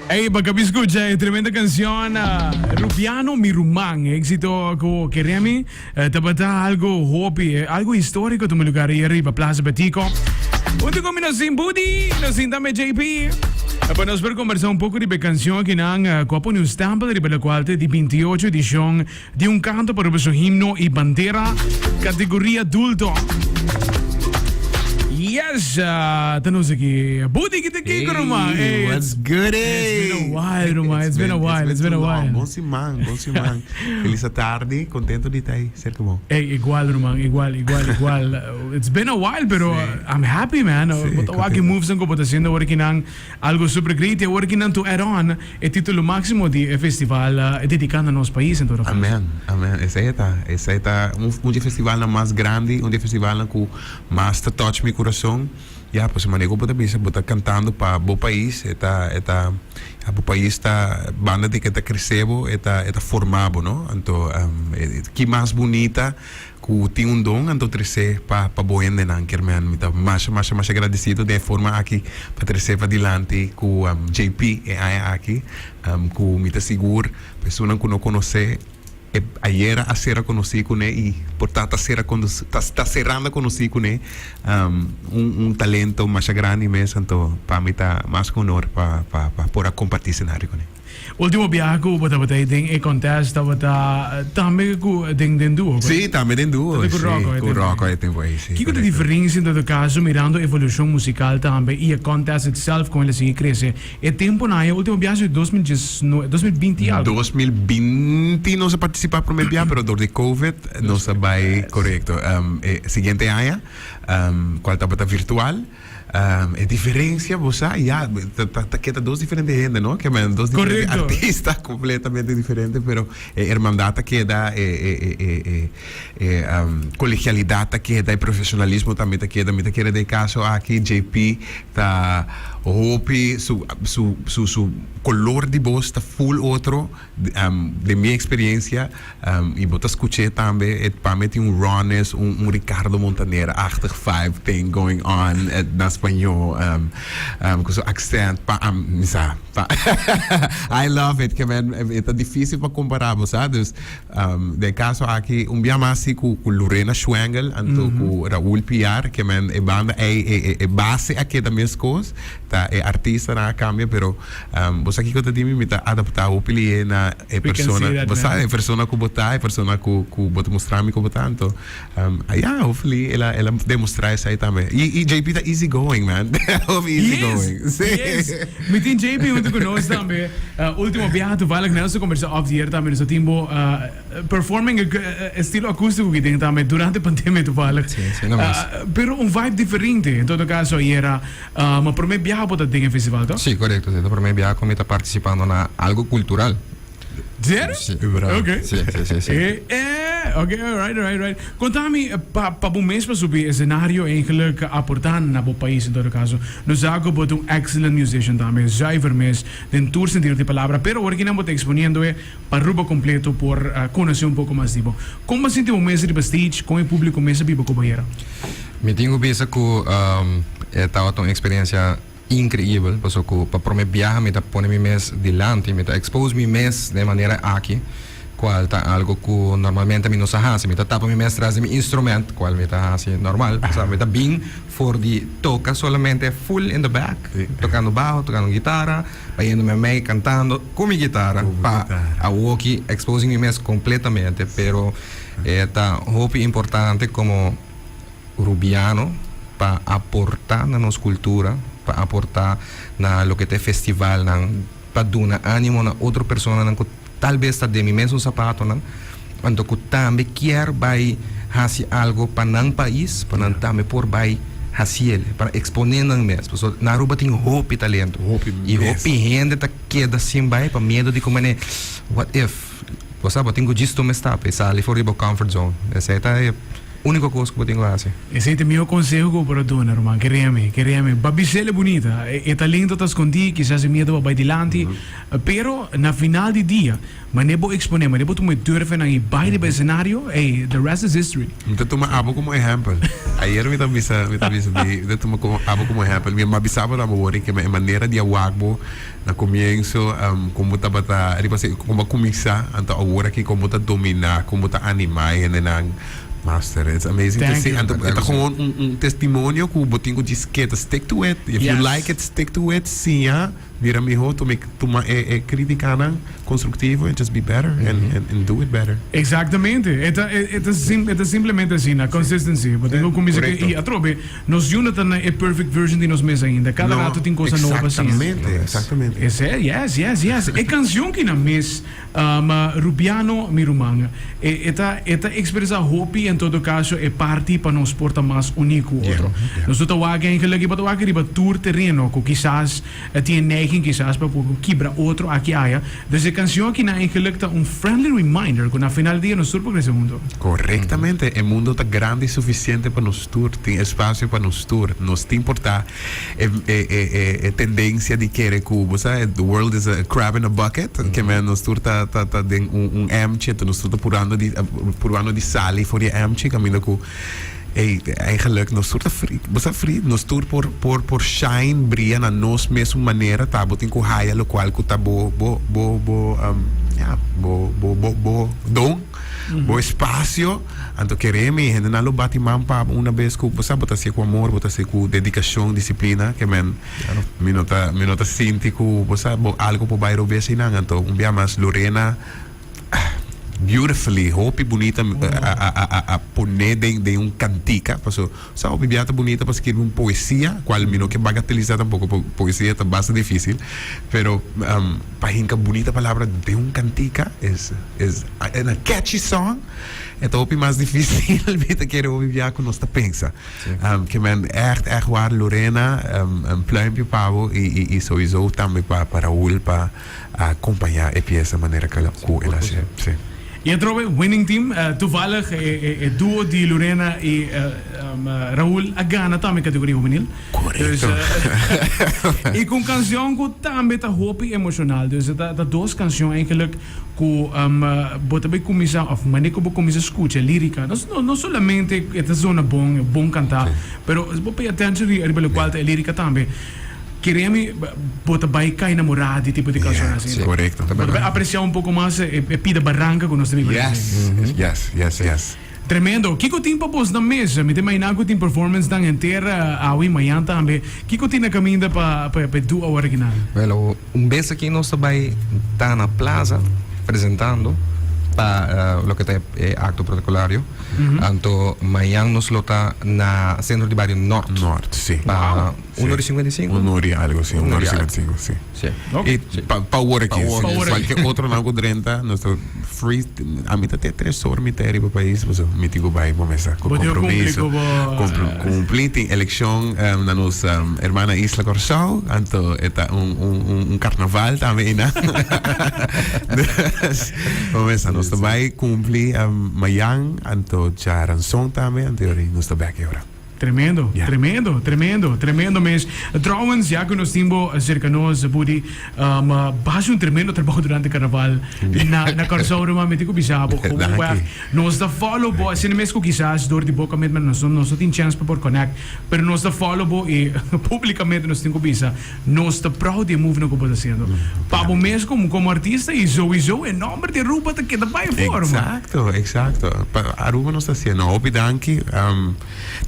Ey, pa cabi scucha e tremenda cancion Rubiano mi ruman, exito cu Keremi tabata algo hopi, algo historico tuma lugar ahí riba Plaza Betico. Hunto cu mi nos tin Budi, nos tin tambe JP. Pa nos por conversa un poco riba e cancion akinan cu a pone un stempel riba locual ta di 28 edicion Di un canto pa Aruba su himno y bandera, categoria adulto. Yes, ta nos aki. Budi, ki ta kiko, ruman? Hey, what's good, It's been a while, ruman. It's been a while, it's been a while. Bon siman, bon siman. Feliz atardi, contento di ta ahí cerca bo. Hey, igual, ruman, igual, igual, igual. It's been a while, pero I'm happy, man. Sí, Bo ta wak e contento. moves nan ku bo ta haciendo awor kinan. Algo super great y awor ki nan to add on e titulo maximo di e festival dedica na nos pais en todo caso. Amen, amen. Esey e ta. Esey ta un un di e festivalnan mas grandi, un di e festivalnan cu mas ta touch mi curason. Ya, pasobra manera cu bo ta bisa, bo ta cantando pa bo pais, e ta, e ta, ya, bo pais ta, banda di cu e ta crece bo, e ta, e ta forma bo, no? Anto, ki mas bunita Ku tin un don anto tresé pa pa bo hendenan kier men mi ta masha masha masha gradisido den e forma aki pa tresé pa dilanti ku JP e aña aki ku mi ta sigur pa esunnan ku no konosé e ayera a sera konosí kuné i por ta ta sera ta ta serando konosí kuné un un talento masha grandi mes anto pa mi ta mas ku honor pa pa pa por a kompartí senario kuné. Ultimo biaha ku bo tabata ei den e contest tabata tambe ku den den duo, Sí, correcto? tambe den duo, Tabata ku sí, Rocco e ku tempo Rocco ei. e tempo ei, sí, Kiko ta correcto. diferencia en todo caso mirando evolucion musical tambe y e contest itself con el a sigui crece e temponan ei? Ultimo biaha si 2019, 2020 y algo. 2020 nos a participa prome biaha, pero door di Covid nos a bai, correcto, e siguiente aña, cual tabata virtual. E diferencia bo sa ya ta ta keda dos diferente hende no ke men dos diferente Correcto. artista completamente diferente pero e hermandad ta keda e e e e e e colegialidad ta keda e profesionalismo tambe ta keda mi ta kere den e caso aki JP ta hopi su su su su color di bos ta full otro Den mi experiencia, y bo ta scuché tambe, e pa mi tin un rawness, un un Ricardo Montaner-achtig vibe thing going on na spañó, cu su accent, pa mi sa, pa I love it, ke men e ta dificil pa compara, bo sa, dus den e caso aki un bia mas si cu cu Lorena Schwengel anto cu Raul Piar, ke men e banda ey, e e base a keda mescos, ta e artistanan a cambia, pero. Bo sa kiko ta di mi? Mi ta adaptá hopi lihé na e persona. Bo sa, e persona ku bo ta, e persona ku ku bo ta mustra mi ku bo ta. Anto, ya, hopefully el a el a demostrá esei tambe. I i JP ta easy going, man. Hopi easy going. Sí. Yes. Mi tin JP huntu ku nos tambe. Ultimo biaha toevallig nos a kombersá off the air tambe. Nos a tin bo performing estilo akústiko ki tin tambe durante pandemia toevallig. Sí, sí, no mes. Pero un vibe diferente. En todo caso ayera. Ma prome biaha bo ta den e festival to? Sí, korekto. Ta prome biaha ku mi ta partisipando na algo kultural. Serio? Sí. Ok. Sí, sí, sí, sí. Eh, eh, ok, alright, alright, alright. Konta mi, pa, pa bo mes pa subi esenario eigenlijk aporta na bo pais en todo caso. Nos sa ku bo ta un excellent musician tambe, zuiver mes, den tur sentido di palabra, pero awor kinan bo ta exponiendo e pa Aruba completo por conoce un poco mas di bo. Kon bo a sinti bo mes riba stage, kon e publico mes a biba ku bo ayera? Mi tin ku bisa ku e tabata un eksperensia inkreibel, pasobra ku pa prome biaha mi ta pone mi mes dilanti, mi ta expose mi mes den e manera aki, kual ta algu ku normalmente mi no sa hasi. Mi ta tapa mi mes tras di mi instrument, kual mi ta hasi normal. Osea, mi ta bin for di toka solamente full in the back, tokando baho, tokando gitara, bayendo mi mei kantando ku mi gitara pa awoki exposing mi mes kompletamente. Pero e ta hopi importante komo Rubiano pa aporta na nos cultura, pa aporta na loke ta e festivalnan, pa duna animo na otro personanan cu tal bes ta den mi mesun zapatonan, anto cu tambe kier bay haci algo pa nan pais, pa nan tambe por bay. Hasiel, pa exponé nan mes. Pasobra na Aruba tin hopi talento. Hopi I mes. hopi hende ta keda sin bai pa miedo di como ne, what if? Bo sa, bo tin cu djis tuma e stap i sali for di bo comfort zone. Esei ta e unico cos cu bo tin cu haci. Esei ta e miho conseho cu bo por a duna, ruman. Keremi, keremi. Ba bisel e bunita. E talento ta scondi, kisas e miedo pa bai dilanti. Pero na final di dia, Mane bo exponé, mane bo tuma e durfenan i bai riba escenario, ey, the rest is history. Mi ta tuma abo como ehempel. Ayer mi ta bisa, mi ta bisa di, mi ta tuma como abo como ehempel. Mi a bisa bo tambe wor ke e manera di a wak bo na comienso, con bo tabata riba se, con bo a cuminsa, anto awor aki con bo ta domina, con bo ta anima e hendenan. Master, it's amazing to Thank see. you. Anto e ta gewoon un, un testimonio cu bo tin cu djis keda, stick to it. If you Yes. like it, stick to it, siña. Bira miho tuma tuma e e criticanan constructivo and just be better and and and do it better. Exactamente. E ta e ta sim e ta simplemente asina, consistency. Bo tin cu cuminsa cu Correcto. y atrobe nos yu no ta na e perfect version di nos mes ainda. Cada No, rato tin cosa nobo pa siña. exactamente, exactamente. Ese, yes, yes, yes. E cancion ki nan mes Rubiano mi ruman, e ta e ta expresa hopi en todo caso e parti pa nos por ta mas uní cu otro. Nos no ta wak eigenlijk y bo ta wak riba tur tereno cu kisas tin e neiging kisas pa por kibra otro aki aya. Dus e cancion aki nan eigenlijk ta un friendly reminder cu na final di dia nos tur por crece hunto. Correctamente, e mundo ta grandi suficiente pa nos tur, tin espacio pa nos tur, nos tin por ta. E e e e tendencia di kere cu bo sa the world is a crab in a bucket ke men nos tur ta ta ta den un un emchi enton nos tur ta purando di purbando di sali for di e emchi caminda cu ey eigenlijk nos tur ta free bo sa free nos tur por por por shine bria na nos mesun manera ta bo tin cu haya locual cu ta bo bo bo bo ya bo bo bo bo don. Bo espacio, anto kere mi, hendenan lo bati man pa bo una bes ku bo sa bo ta hasié ku amor, bo ta hasié ku dedikashon, disiplina, ke men mi no ta mi no ta sinti ku bo sa bo algo por bai robes einan, anto un bia mas Lorena beautifully hopi bunita a a a a pone den den un kantika paso sa hopi bia ta bunita pa skirbi un poesia kual mi no ke bagatelisa tampoko poesia ta basta difisil pero Pa hinka bunita palabra den un kantika es es en a catchy song e ta hopi mas dificil mi ta kere hopi bia ku nos ta pensa. Ke men echt echt waar Lorena un pluimpje pa bo y y y sowiso tambe pa pa Raul pa a acompaña e pieza manera ku ku el a haci. Si. Y atrobe winning team toevallig e e duo di Lorena y Raul a gana tambe categoria hubenil. Correcto. Dus, y cu un cancion cu tambe ta hopi emocional. Dus ta, ta dos cancion eigenlijk cu um, bo ta bay cuminsa, of mane cu bo cuminsa scucha lirica. No, no, no solamente e ta zona bon, bon canta, Sí. pero bo pay attention riba locual ta e lirica tambe. Kere mi, bo ta bay cay namora di tipo di cancion Yeah, asina. sí. Correcto. Bo ta bay aprecia un poco mas e, e pida barranca cu nos ta biba Yes, yes, yes, yes. Tremendo. Kiko tin pa bos na mesa? Mi ta imaginá ku tin performance-nan henter awe i mañan tambe. Kiko tin na kaminda pa pa e duo original? Wèl, un bes aki nos ta bai ta na plaza presentando pa loke ta e akto protokolario. Anto mañan nos lo ta na Sentro di Bario Nort. Nort, si. Pa un ora i sinkuenta i sinku? Un ora i algu, si. Un ora i sinkuenta i sinku, si. Si. I pa pa awor aki, Pa awor. si. Kualke otro nan ku drenta, nos ta free. Ami ta te tres or mi ta riba pais, paso mi tin ku bai bo mesa ku Bo tin ku kumpli kompromiso. ku bo. Kumpli, kumpli tin elekshon na nos hermana isla Kòrsou, anto e ta un un un un karnaval tambe einan. Dus bo mesa nos ta bai kumpli mayan, anto djaranson tambe, anto yori nos ta bèk e ora. Tremendo, Ya. tremendo, tremendo, tremendo mes. Trouwens, ya cu nos tin bo cerca nos, Budi, um, bo haci un tremendo trabou durante carnaval na, na Curaçao, ruman. Mi tin cu bisa bo, gewoon Danki. weg. Nos ta follow bo, asina mes cu kisas door di bo commitment nos no, nos no tin chance pa por connect, pero nos ta follow bo y publicamente nos tin cu bisa, nos ta proud di e move-nan cu bo ta haciendo. Pa bo mes como, como artista y sowieso e nomber di Aruba ta keda bay for, man. Exacto, exacto. Pa Aruba nos ta haciendo. Hopi danki. Um,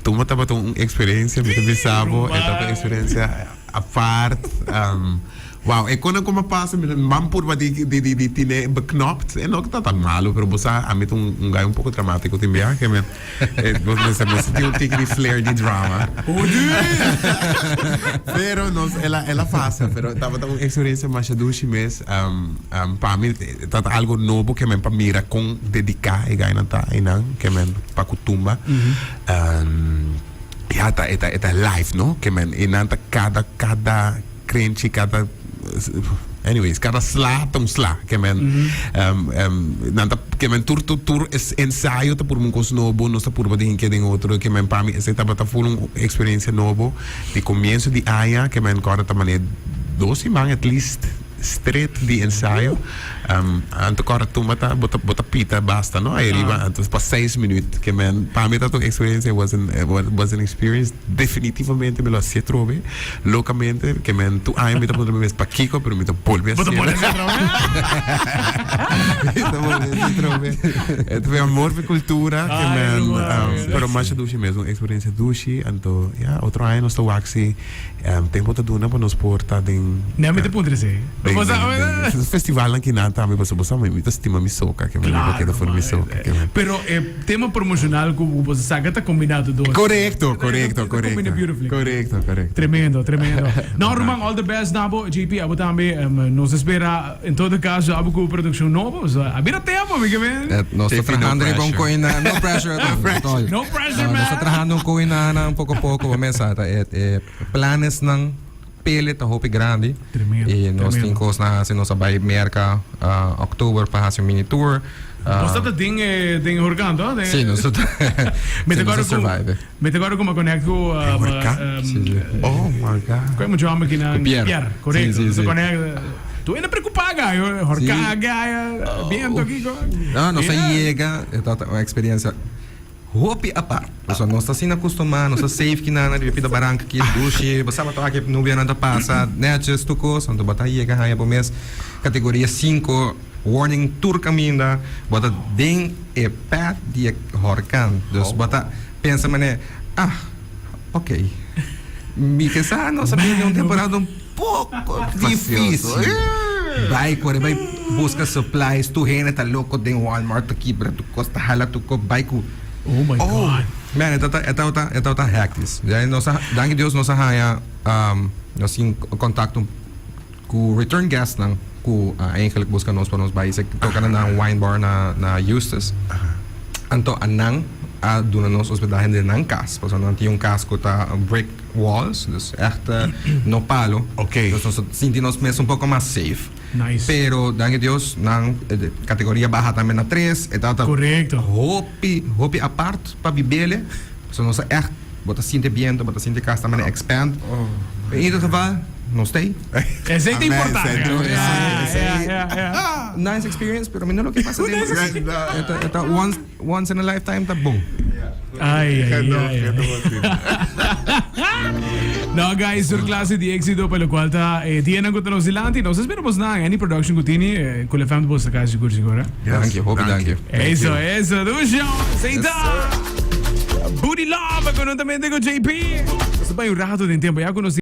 Tumba tabata un experiencia, mi ta bisa bo, e tabata un experiencia apart. Wow, e konan ku a pasa, mi man purba di di di di tine beknopt, e no ta tan malo, pero bo sa, ami ta un un guy un poko dramatico tin biahe, mi bo mester mester tin un tiki di flair di drama. Pero nos el a el a pasa, pero tabata un experiencia masha dushi mes, pa mi tabata algo nobo ke men pa mira kon dedica e guynan ta einan, ke men. pa ku tumba. Ya ta e ta e ta live no ke men e nan ta kada kada krenchi kada anyways kada sla ta un sla ke men nan ta ke men tur tur tur ensayo ta purba un kos nobo nos ta purba di hinke den otro ke men pa mi esei tabata ful un eksperensia nobo di komienso di aña ke men kòrda ta manera dos siman at least Stret di ensayo. Anto kòrda tumba ta bo ta bo ta pita basta no ahí riba anto pa seis minuut ke men pa mi ta un experiencia was an was an experience definitivamente mi lo hacié trobe locamente ke men tur aña mi ta puntra mi mes pakiko pero mi ta bolbe Bo ta hacié bolbe hacié trobe. Mi ta bolbe hacié trobe e ta mi amor pa e cultura ke Ay men ruman. pero masha dushi mes un experiencia dushi anto ya otro aña nos ta wak si Tempo ta duna pa nos por ta den. Nea mi ta puntra esei. Den den festivalnan kinan tambe pasobra bo sa mi ta stima mi soca ke mi no keda for mi soca ke mi. Pero e tema promocional ku bo ta saka ta combina tur dos. Korekto korekto korekto korekto korekto. Tremendo tremendo. No ruman all the best na bo JP abo tambe nos ta spera en todo caso abo ku produccion nobo a bira tempo mi ke men. Nos ta trahando riba un koina no pressure at all. No pressure man. Nos ta trahando un koina nan poko poko bo mesa ta e Planes nan pele ta hopi grandi. Tremendo, Y nos tin tremendo. cos nan haci. Nos a bay Merca october pa haci un mini tour. Bos ta ta den e den e huracán to? Den Sí, nos ta Mi sí, ta nos acorda a cu survive. mi ta acorda cu mi a connect cu E huracán? Sí, sí. Oh my God. Cu e mucho homber kinan? Cu Pierre. Pierre, correcto. Sí, sí, Nos a sí. connect. Tu ena preocupa gayo, huracán Sí. gayo, biento kico. No, nos a Yeah. yega, e ta un experiencia Hopi apart. Pasobra nos ta asina acostumá, nos ta safe kinan riba pida baranca aki, dushi, bo sa bo ta wak e nubianan ta pasa netjes tur cos, anto bo ta yega haña bo mes categoria cinco warning tur caminda, bo ta den e path di e horcan, dus bo ta pensa manera, ah, ok, mi ke sa nos a bini un temporada un poco dificil, bai core bai busca supplies, tur hende ta loco den Walmart ta kibra tur cos, ta hala tur cos, bai cu. Oh my God. Man, e tabata, e tabata, e tabata hectisch. Ya nos a, danki Dios nos a haña, nos tin contacto cu return guest nan cu a eigenlijk busca nos pa nos bai se toca na nan wine bar na na Eustis. Anto a nan a duna nos hospedaje den nan cas, pasobra nan tin un cas cu ta brick walls, dus echt no palo. Ok. Dus nos a sinti nos mes un poco mas safe. Nice. Pero danki Dios nan categoria baha tambe na tres, e tabata Correcto. hopi hopi apart pa bibele, pasobra nos a echt bo ta sinti biento, bo ta sinti cas ta manera expand. In ieder geval, nos ta ei. Esei ta Amen, importante. esei ta- Ja, esei- ja, ja, ja. Nice experience, pero mi no lo ke pasa den. E ta, e ta once, once in a lifetime ta bon. Ai, ai, ai, ai. No, guys, tur clase di éxito pa locual ta eh, dianan cu ta nos dilanti. Nos esperamos na any production cu tini, eh, Cool FM ta bosa casi sigur sigur, eh? Dank je, hopi dank je. Eso, eso, dushi. Seita. Booty Love, conjuntamente cu JP. Nos ta bay un rato den tempo, ya cu nos.